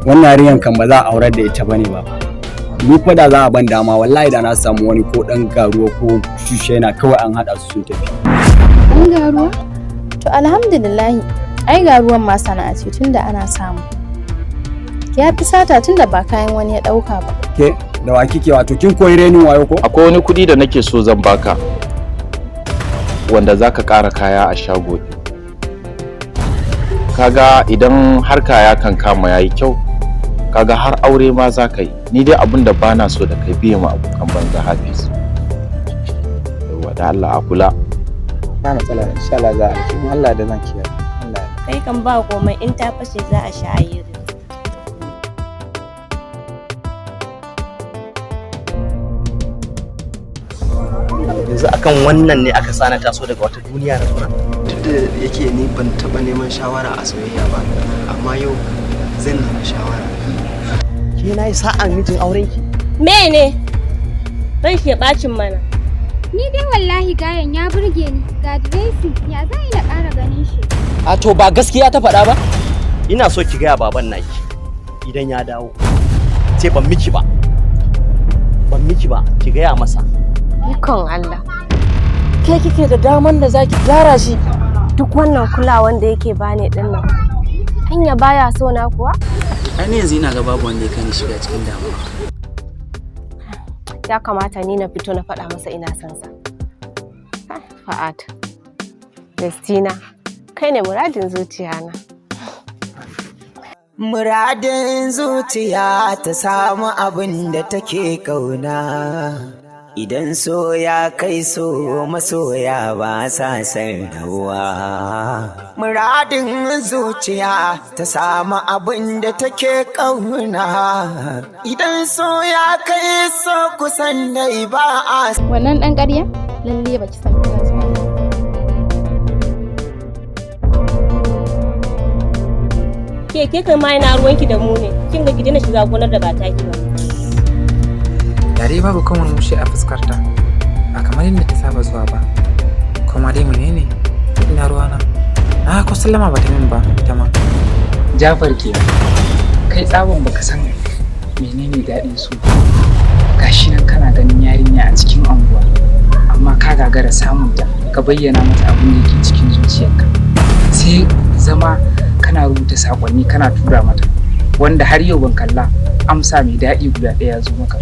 Wannan yarinyar kan ba za a aurar da ita bane ba. Ni fa da za a ban dama, wallahi da na samu wani ko dan garuwa ko shushena kawai an hada su sun tafi. Ɗan garuwa? To alhamdulillahi, ai garuwan ma sana'a ce tunda ana samu. Ya fi sata tunda ba kayan wani ya ɗauka ba. Ke da wa kike? Wato kin koyi renin wayo ko? Akwai wani kuɗi da nake so zan baka wanda zaka ƙara kaya a shago. Kaga idan har kaya kan kama yayi kyau, kaga har aure ma za ka yi. Ni dai abin da bana so da kai biye ma abokan banza, Hafiz. Yawwa, da Allah a kula. Ba matsala, insha Allah za a in Allah da zan kiyaye. Allah. Kai kan ba komai, in ta fashe za a sha ayiri. Yanzu akan wannan ne aka sana taso daga wata duniya na zuwa. Duk da yake ni ban taɓa neman shawara a soyayya ba, amma yau zan nemi shawara. Ke na yi sa'an mijin aurenki. Mene? Ran shi ya bacin mana. Ni dai wallahi gayan ya burge ni, ga dressing, ya za na ƙara ganin shi. A to ba gaskiya ta faɗa ba? Ina so ki gaya baban naki idan ya dawo. Ce ban miki ba. Ban miki ba, ki gaya masa. Ikon Allah. Ke kike da daman da zaki gyara shi. Duk wannan kulawan da yake bani din nan. Anya baya so na kuwa? Ai ne yanzu ina ga babu wanda ya kai ni shiga cikin damuwa. Ya kamata ni na fito na faɗa masa ina son sa. Fa'ad. Destina, kai ne muradin zuciya na. Muradin zuciya ta samu abin da take kauna. Idan so ya kai so, masoya ba sa san rabuwa. Muradin zuciya ta samu abin da take kauna. Idan so ya kai so, kusan dai ba a Wannan ɗan ƙarya? Lalle baki san Prince ba. Ke kan ma ina ruwanki da mu ne. Kin ga ki daina shiga gonar da ba taki ba. Da dai babu kan murmushi a fuskarta, ba kamar yadda ta saba zuwa ba. Kuma dai menene? Ina ruwana. Na ko sallama ba ta min ba ita ma. Jafar ke kai tsabon baka san menene daɗin su. Gashi nan kana ganin yarinya a cikin anguwa, amma ka gagara samun ta ka bayyana mata abin da yake cikin zuciyarka. Sai zama kana rubuta sakonni kana tura mata, wanda har yau ban kalla amsa mai daɗi guda ɗaya zo maka.